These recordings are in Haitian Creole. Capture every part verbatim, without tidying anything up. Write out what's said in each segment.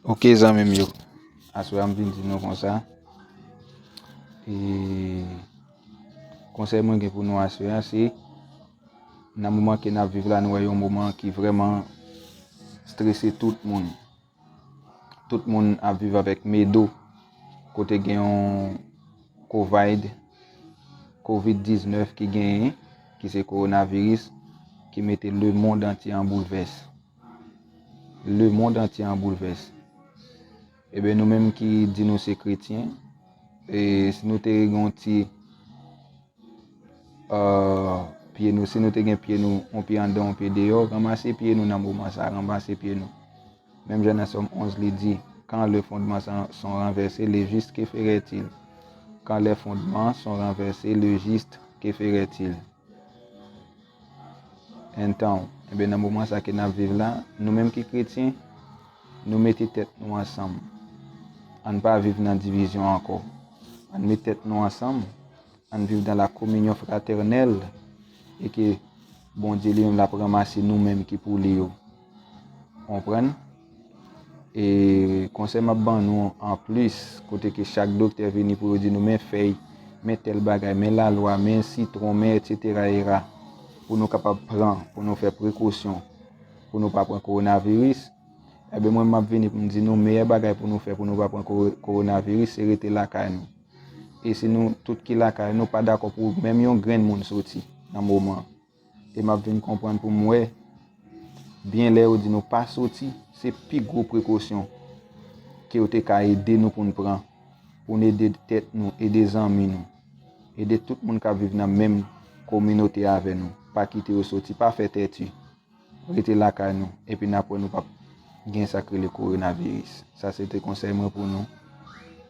Ok, zanmi m yo. Aswè a m vin di nou konsa. E konsèy mwen gen pou nou aswè a, se nan moman ke n ap viv la, nou wè yon moman ki vrèman strese tout moun. Tout moun ap viv avèk medo. Kote gen yon kovid, kovid diznèf ki genyen, ki se kowonaviris, ki mete lemonn antye an boulvès. Lemonn antye an boulvès. Ebyen, nou menm ki di nou se kretyen, e si nou te gen yon ti, euh, pye nou, si nou te gen pye nou, yon pye anndan, yon pye deyò, ranmase pye nou nan moman sa, ranmase pye nou. Menm jan nan Sòm onz li di, quand les fondements sont, sont renversés, le juste que fera-t-il? Quand les fondements sont renversés, le juste que fera-t-il? Entan, ebyen, nan moman sa ke n ap viv la, nou menm ki kretyen, nou mete tèt nou ansanm. Ann pa viv nan divizyon ankò. Ann met tèt nou ansanm, ann viv dans la communion fraternelle, e ke Bondye li menm l ap ranmase nou menm ki pou li yo. Konprann? E konsèy m ap ban nou anplis, kote ke chak doktè vini pou yo di nou, men fèy, men tèl bagay, men lalwa, men sitwon, men etsetera era, pou nou kapab pran, pou nou fè prekosyon, pou nou pa pran kowonaviris, ebyen, mwen, m ap vini pou m di nou, meyè bagay pou nou fè, pou nou pa pran kowo-, kowonaviris, se rete lakay nou. E si nou tout ki lakay nou pa dakò pou menm yon grenn moun soti nan moman, e m ap vin konprann pou m wè byen lè yo di nou pa soti, se pi gwo prekosyon ke yo te ka ede nou pou n pran, pou n ede tèt nou, ede zanmi nou, ede tout moun k ap viv nan menm kominote avè nou. Pa kite yo soti, pa fè tèti. Rete lakay nou, epi n ap wè nou p ap gen sa k rele kowonaviris. Sa se te konsèy mwen pou nou.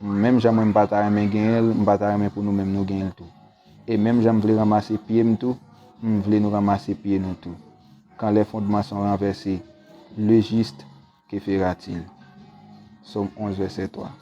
Menm jan mwen m pa ta renmen genyen l, m pa ta renmen pou nou menm nou genyen l tou. E menm jan m vle ranmase pye m tou, m vle nou ranmase pye nou tou. Quand les fondements sont renversés, le juste, que fera-t-il? Sòm onz, vèsè twa.